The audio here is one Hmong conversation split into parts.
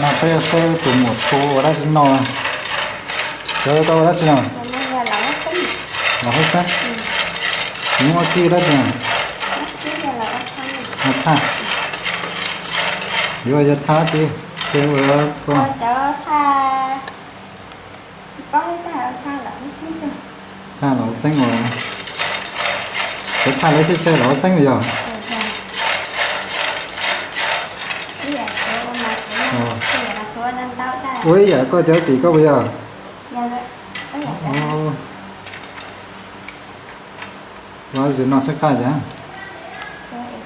No peb yuav saib tus muam Thu ua dab tsi no. Cov koj ua dab tsi no? Los hauv xeeb. Muab kib dab tsi no? Ua thaj. Yuav ua yog thaj tsi, ces ua thaj los hauv xeeb uas, cov thaj lawv xyaw xyaw los hauv xeeb yog. Ua ib yam koj cov tim koj puas yog? Ua zim no sab qaj yam.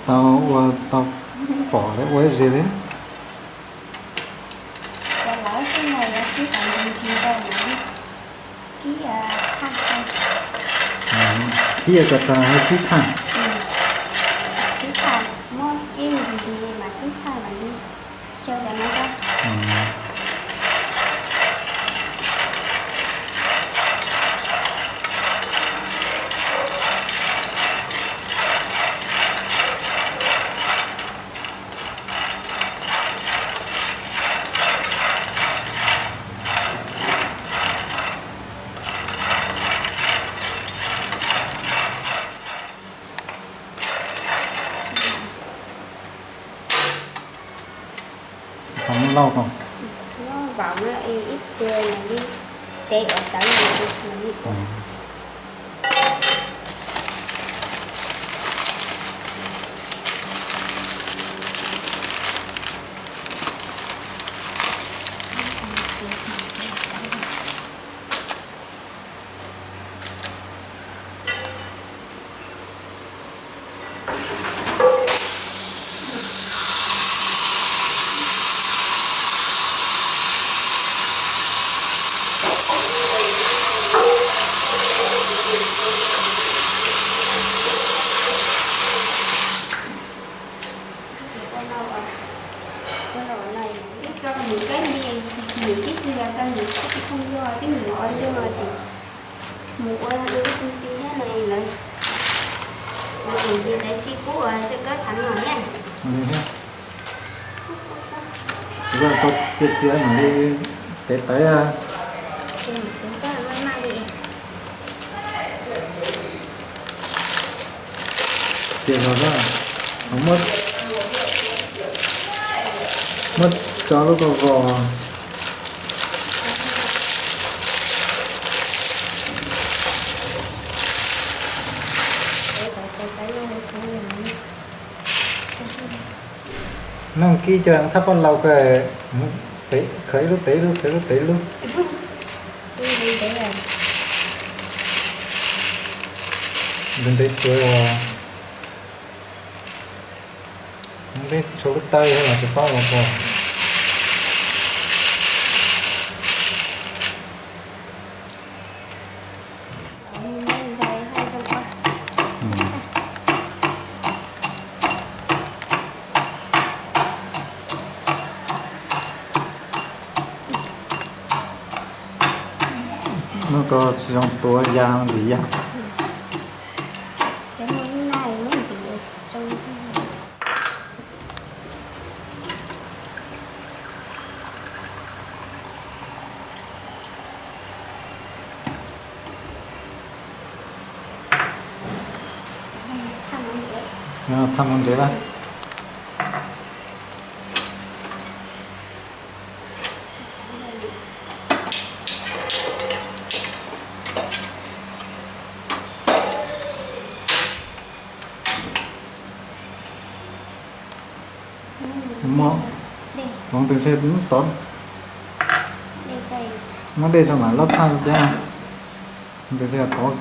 Tau ua tau pom lawv ua ib zig li. Kib kom tag kib thaj. Muab lauj tau. Muab vauv no ib tug li, tev ua tawv li. Tso nws kab li, nws twb tsis yog tso nws, tib nws ua luaj ces mus ua lub công ty thiab no lawv, ua công ty lawv tsis pub ua txoj kab thaiv no thiab. Txiav txiav mam li tev tawv. Txiav los, muab tso lub ko vos. Nug kib cov thaj poj laus ko, khaws ib lub tev ib lub, khaws ib lub tev ib lub. Ntev ntev tsuav os. Peb tshuav lub taw los tsis paub los pom. Muab ko tsis zoo tuav ya ntxiv ya. Thaj no ntsev lawm. Muab, muab ntws se tod, muab dej tso mam lab thaj thiab. Ntws se tod.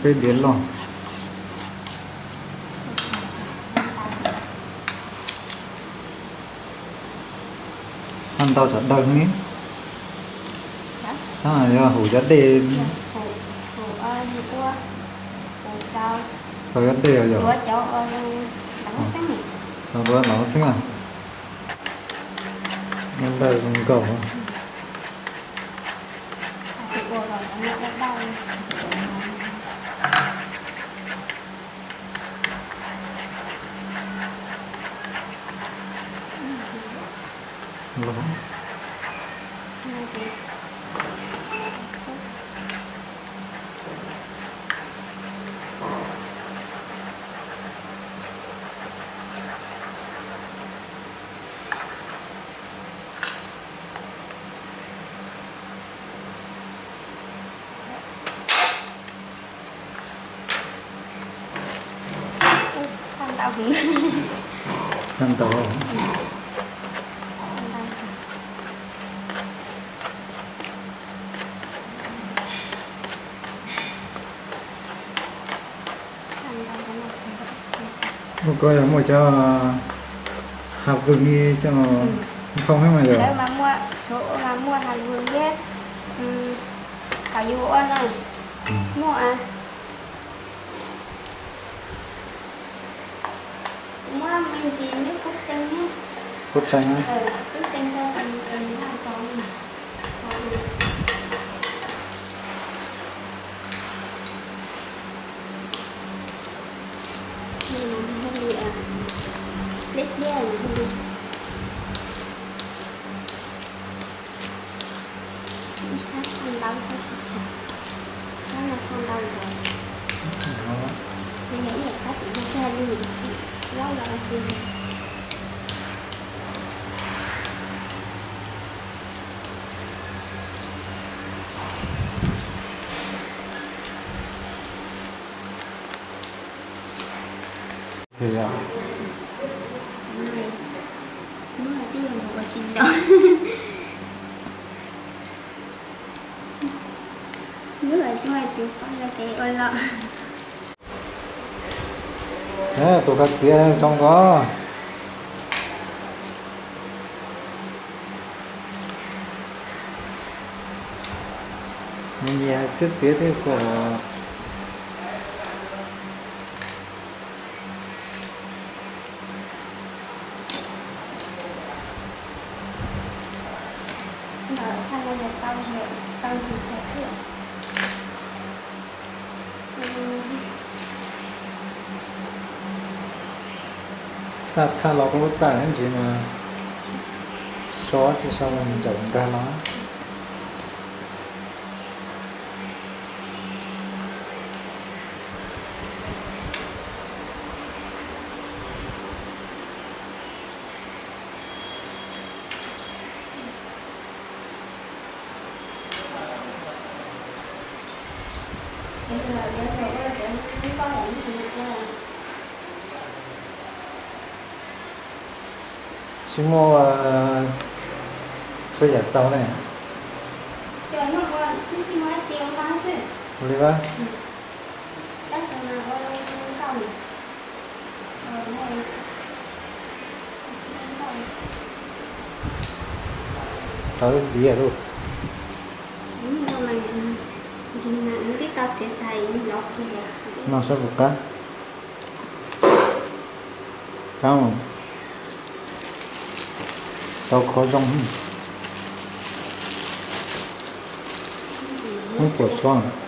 Peb diav loj. Haj ntau tsam dawg ne. Yog hum cov dej. Txaus dej yog. Ua cov, ua, ntawv xeeb a. Nyob npawg zoo nkauj. Ntau. Ua koj yog muaj cov hav vwm li coj los thau thiab mas yog. Lawv mas muaj, mas muaj hav vwm thiab, thaum yus ua no muaj. Muab me ntsis nyob kub tseeb thiab. Kub tseeb, kub tseeb tso tes nws laj zog li. Ib sab thaj ntau, ib sab thaj tsawg, sab no thaj ntau zog. Yog ib yam sab tim no xwb li tsis laub los tsis. Muab hais tias yog mus ua tsis nto. Muab hais tsuas hais tias poj niam peb ua los. Tus koj txiav zoo nkauj. Nyias nyias txiav txiav thiab koj. Thaj, thaj los kuj lub txaj ntsis mas so tsis so mus ncaum nkag los. Tsis muaj txhua yam txaus ne. Ua li a. Tau diav lawm. No sab puas qab? Qab. Tau qhov zoo. Muab puas suab.